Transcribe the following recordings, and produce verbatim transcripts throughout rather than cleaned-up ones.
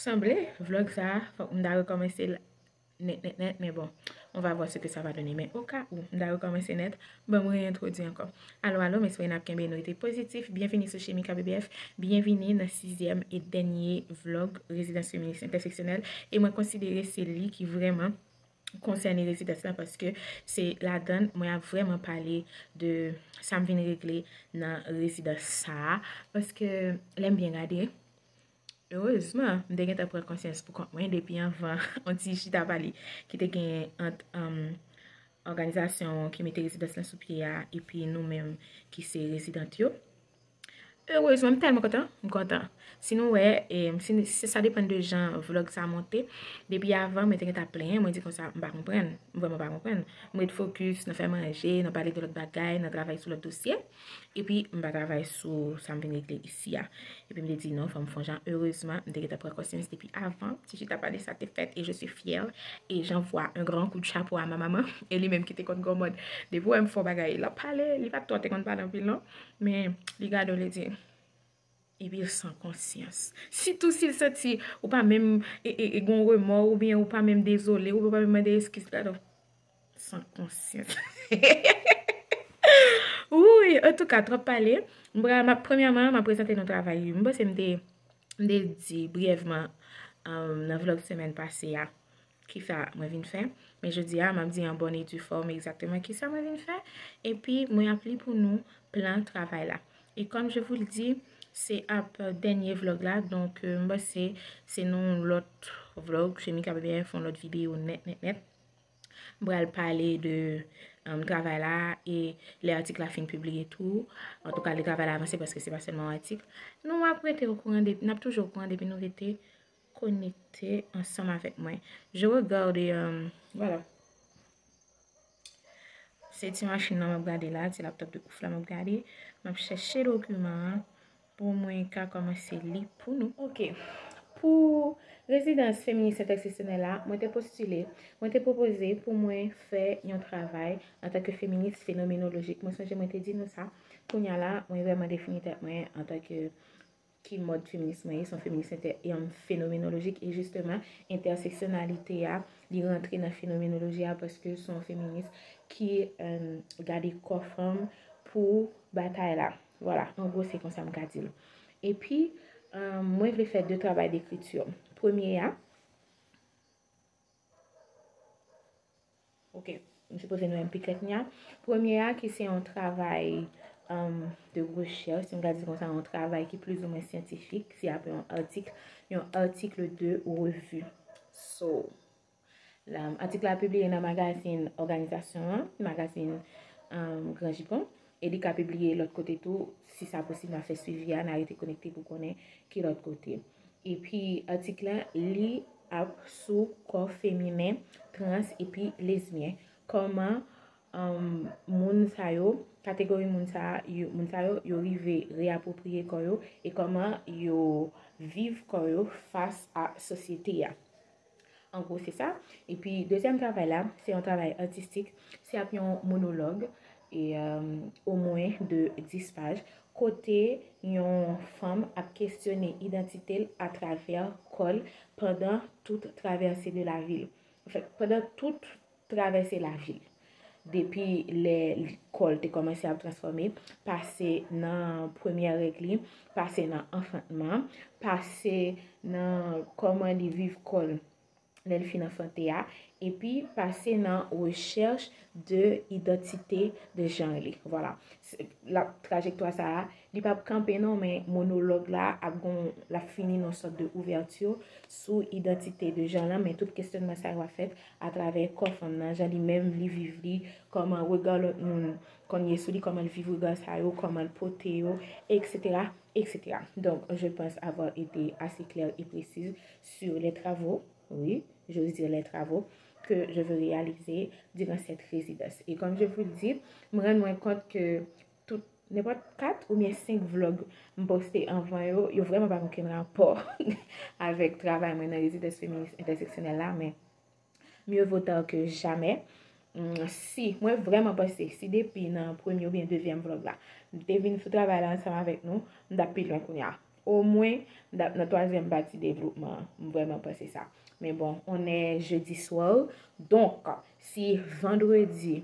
Sanble, vlog sa a, fòk m ta rekòmanse l nèt, nèt, nèt, men bon, on va voir ce que ça va donner. Men oka ou m ta rekòmanse nèt, ban m reyentwodui ankò. Alo, alo, m espere n ap kenbe nou rete pozitif. Byenvini sou Chemika B B F, byenvini nan sizyèm e dènye vlog Rezidans Feminis Entèseksyonèl. E mwen konsidere se li ki vrèman konsène rezidans la, paske se ladan l mwen ap vrèman pale de sa m vin regle nan rezidans sa a, paske lè m byen gade, erezman, m te gentan pran konsyans pou kont mwen depi anvan yon ti chita pale ki te genyen ant, um, òganizasyon ki mete rezidans lan sou pye a epi nou menm ki se rezidant yo. Erezman, m tèlman kontan, m kontan. Si nou wè, e, si, si sa depann de jan vlog sa monte, depi avan, mwen te gentan ap plenyen, mwen di konsa, m pa konprann, m vrèman pa konprann. M ret fokis nan fè manje, nan pale de lòt bagay, nan travay sou lòt dosye. Epi, m pa travay sou sa m vin regle isi a. Epi, m te di non, fò m fè yon jan. Erezman, m te gentan pran konsyans depi avan. Ti chita pale sa te fèt, et je suis fière. Et j'envoie un grand coup de chapeau à ma maman. E li menm ki te konn granmòd. Depi w wè m fè yon bagay, l ap pale, li pa t twò te konn pale anpil non. Men, li gade w, li di, epi l san konsyans. Sitou si l santi ou pa menm e, e, e gon remò, oubyen ou pa menm dezole, oubyen ou pa menm mande eskiz, gade w. San konsyans. Wouy, antouka, twòp pale. M pral, m ap, premyèman, m ap prezante nou travay. M panse m te, m te di briyèvman, um, nan vlog semèn pase a, kisa mwen vin fè. Men jodi a, m ap di an bòn e di fòm egzakteman kisa mwen vin fè. Epi, mwen ap li pou nou plan travay la. E comme je vous le dis, se ap dènye vlog la, donk, euh, m panse se nan yon lòt vlog, Chemika B B F, yon lòt videyo nèt, nèt, nèt. M pral pale de, um, travay la e lè atik la fin pibliye tou. Antouka, lè travay la avanse, paske se pa sèlman yon atik. Nou ap rete okouran depi, n ap toujou okouran depi nou rete konekte ansanm avèk mwen. Je regarde, um, voilà. Se ti machin nan m ap gade la, ti laptop de ouf la m ap gade. M ap chèche dokiman an pou mwen ka kòmanse li pou nou. Ok. Pou rezidans feminis entèseksyonèl la, mwen te postile, mwen te pwopoze pou mwen fè yon travay antanke feminis fenomenolojik. Mwen sonje mwen te di nou sa. Kounye a la, mwen vrèman defini tèt mwen antanke ki mòd feminis mwen ye, se yon feminis entè-, em, fenomenolojik, e jisteman, entèseksyonalite a, li rantre nan fenomenoloji a paske se yon feminis ki, em, gade kò fanm pou batay la. Vwala, an gwo, se konsa m ka di l. Epi, em, mwen vle fè de travay dekriti. Premye a, Ok, m sipoze nou wè m pi klè kounye a. Premye a, ki se yon travay, um, de rechèch, si m ka di konsa, yon travay ki plizoumwen syantifik, se ap yon atik, yon atik de revi. So, la, atik la pibliye nan magazin òganizasyon an, magazin, um, Gran Jipon, e li ka pibliye lòt kote tou, si sa posib, n a fè swivi a, n a rete konekte pou konnen ki lòt kote. Epi, atik la, li ap sou kò feminen, trans epi lesbyen. Kòman, um, moun sa yo, kategori moun sa yo, moun sa yo, yo rive reyapwopriye kò yo e kòman yo viv kò yo fas a sosyete a. An gwo, se sa. Epi, dezyèm travay la, se yon travay atistik. Se ap yon monolog, e, um, omwen de dis paj, kote yon fanm ap kesyone idantite l atravè kò l pandan tout travèse de la vi l. Anfèt, pandan tout travèse lavi l. Depi lè kò l te kòmanse ap transfòme, pase nan premyè règ li, pase nan anfantman, pase nan kòman li viv kò l lè l fin anfante a, epi pase nan rechèch de idantite de jan li. Vwala. Se, la, trajektwa sa a, li p ap kanpe non, men monolog la ap gon, l ap fini nan sòt de ouvèti sou idantite de jan lan, men tout kesyonman sa yo ap fèt atravè kò fanm nan, jan li menm, li viv li, kòman rega lòt moun konn ye sou li, kòman l viv rega sa yo, kòman l pote yo, et cetera, et cetera. Donc, je pense avoir été assez claire et précise sur les travaux, oui, j'ose dire les travaux, que je veux réaliser durant cette résidence. Et comme je vous le dis, m rann mwen kont ke tout, nenpòt kat oubyen senk vlog m poste anvan yo, yo vrèman pa gen okenn rapò avèk travay mwen nan rezidans feminis entèseksyonèl la, men mieux vaut tard que jamais. Mm, si, mwen vrèman panse, si depi nan premye oubyen dezyèm vlog la, m te vin sou travay la ansanm avèk nou, m t ap pi lwen kounye a. Omwen, m t ap nan twazyèm pati devlopman an. M vrèman panse sa. Men bon, on est jeudi soir. Donk, si vandredi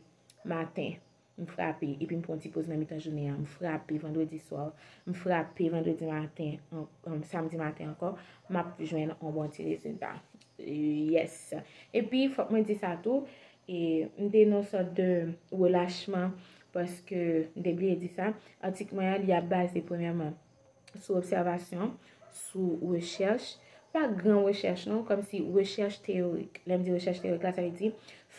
maten, m frape, epi m pran yon ti poz nan mitan jounen an, m frape vandredi swa, m frape vandredi maten, an, an, samdi maten ankò, m ap jwenn yon bon ti rezilta. Yes. Epi, fòk mwen di sa tou, e, m te nan yon sòt de relachman, paske m te bliye di sa. Atik mwen an, li ap baze premyèman sou obsèvasyon, sou rechèch, pa gran rechèch non, kòmsi rechèch teyorik. Lè m di rechèch teyorik la, sa vle di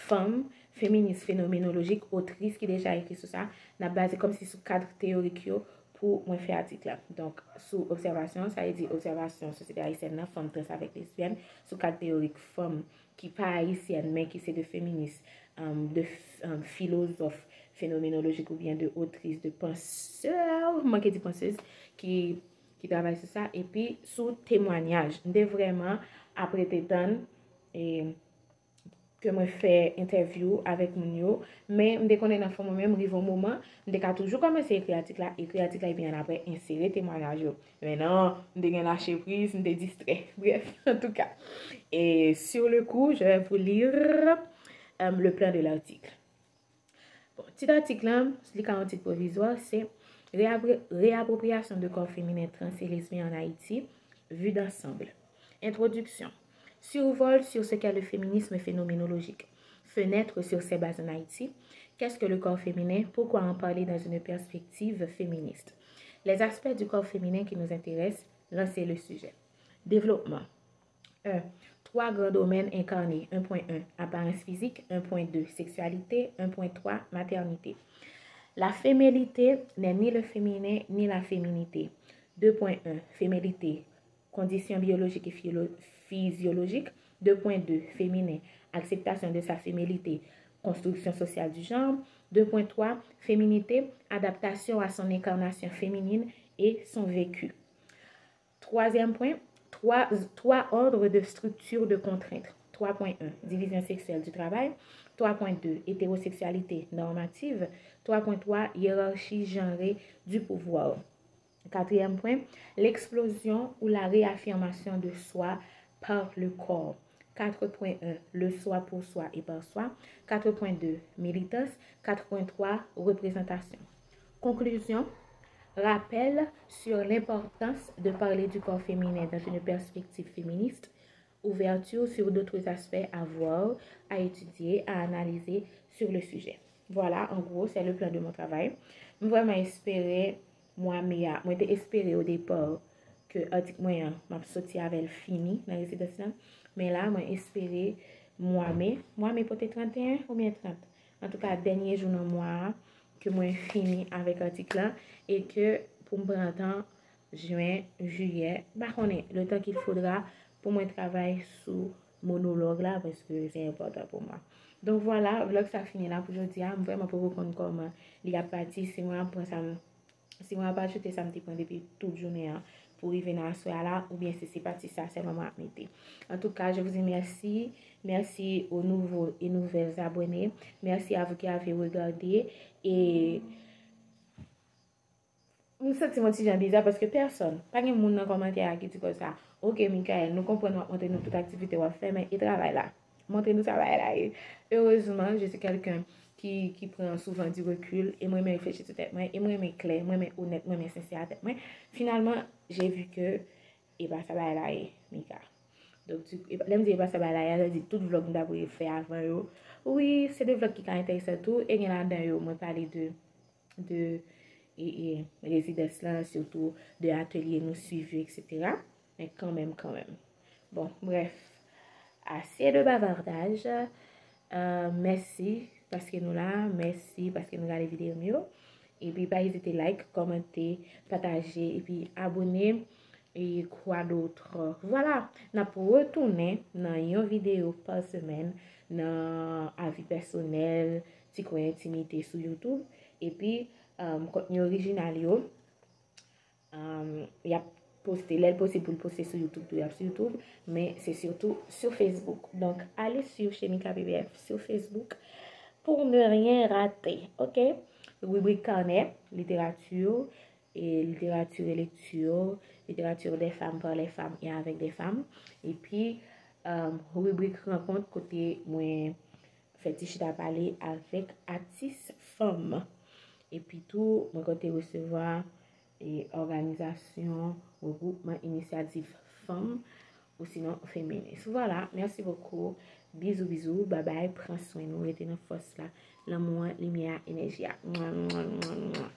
fanm, feminis fenomenolojik, otris ki deja ekri sou sa, n ap baze kòmsi sou kad teyorik yo pou mwen fè atik la. Donk, sou obsèvasyon, sa vle di obsèvasyon sosyete ayisyèn nan, fanm trans avèk lesbyèn, sou kad teyorik fanm ki pa ayisyèn, men ki se de feminis, um, de f- um, filozòf fenomenolojik oubyen de otris, de pansè, m manke di pansez, ki, ki travay sou sa, epi sou temwanyaj. M te vrèman ap rete tann e, ke mwen fè entèvyou avèk moun yo, men m te konnen nan fon mwen menm, rive yon moman, m te ka toujou kòmanse ekri atik la, ekri atik la, epi annapre, ensere temwanyaj yo. Men non, m te gen lache priz, m te distrè. Brèf, antouka. Et sur le coup, je vais vous lire, euh, le plan de l'article. Bon, tit atik lan, li ka yon tit pwovizwa, se Réappro- Réappropriation de corps féminin trans et lesbien en Haïti, vue d'ensemble. Introduction. Survol sur ce qu'est le féminisme phénoménologique. Fenêtre sur ses bases en Haïti. Qu'est-ce que le corps féminin? Pourquoi en parler dans une perspective féministe? Les aspects du corps féminin qui nous intéressent, lancer le sujet. Développement. Un. Trois grands domaines incarnés. Un point un, apparence physique. Un point deux, sexualité. Un point trois, maternité. La fémélité n'est ni le féminin ni la féminité. Deux point un, fémélité, condition biologique et philo- physiologique. Deux point deux, féminin, acceptation de sa fémélité, construction sociale du genre. Deux point trois, féminité, adaptation à son incarnation féminine et son vécu. Troisième point, trois, trois ordres de structure de contrainte. Trois point un, division sexuelle du travail. Trois point deux, hétérosexualité normative. Trois point trois, hiérarchie genrée du pouvoir. Quatrième point, l'explosion ou la réaffirmation de soi par le corps. Quatre point un, le soi pour soi et par soi. Quatre point deux, militance. Quatre point trois, représentation. Conclusion, rappel sur l'importance de parler du corps féminin dans une perspective féministe, ouverture sur d'autres aspects à voir, à étudier, à analyser sur le sujet. Voilà, en gros, c'est le plan de mon travail. M vrèman espere mwa me a, mwen te espere o depa ke atik mwen an, m ap soti avè l fini nan rezidans lan. Men la, mwen espere mwa me, mwa me pote trannteyen oubyen trant. Antouka, dènye jou nan mwa a, ke mwen fini avèk atik lan, e ke pou m pran tan, jen, jiyè, m pa konnen, le temps qu'il faudra pou mwen travay sou monològ la, paske se enpòtan pou mwen. Donk vwala, vlòg sa fini la pou jodi a. M vrèman poko konn kòman li ap pati, si mwen ap pran sa m, si mwen ap ajoute sa m te pran depi tout jounen an pou rive nan aswè a la, oubyen si se pati sa sèlman mwen ap mete. Antouka, je vous dis merci. Merci aux nouveaux et nouvelles abonnés. Merci à vous qui avez regardé. E m santi m yon ti jan biza paske pèsòn, pa gen moun nan kòmantè a ki di konsa, "Ok, Michael, nou konprann w ap montre nou tout aktivite w ap fè, men e travay la? Montre nou travay la ye." Erezman, je suis quelqu'un ki, ki pran souvan du recul, e mwen renmen reflechi sou tèt mwen, e mwen renmen klè, mwen renmen onèt, mwen renmen sensè a tèt mwen. Finalman, j'ai vu que e pa sa bagay la ye, Mika. Donk, di- e pa- lè m di e pa sa bagay la ye, sa vle di tout vlòg m ta pou fè avan yo. Wi, se de vlòg ki ka enteresan tou, e gen ladan yo, mwen pale de, de e, e, rezidans lan, sitou de atelye nou swiv yo, et cetera. Men kanmenm, kanmenm. Bon, brèf, assez de bavardage. Euh, mèsi paske nou la, mèsi paske nou gade videyo m yo. Epi pa ezite like, kòmante, pataje, epi abone. E quoi d'autre? Vwala, n ap retounen nan yon videyo pa semèn nan avi pèsonèl, ti kwen entimite sou YouTube. Epi, um, kontni orijinal yo, um, y ap poste, lè l posib pou l poste sou YouTube tou, y ap sou YouTube, men se sitou sou Facebook. Donk, allez suivre Shemika P B F sur Facebook pour ne rien rater, ok? Ribrik kanè, literati, e literati e lekti, Littérature des femmes, par les femmes et avec des femmes. Epi, um, ribrik rankont kote mwen fè ti chita pale avèk atis fanm. Epi tou, mwen konte resevwa e òganizasyon, regroupman, inisyativ fanm, ou sinon feminis. Vwala, mèsi bokou. Bizou, bizou, babay, pran swen nou, rete nan fòs la, lanmou an, limyè a, enèji a. Mwa, mwa, mwa, mwa.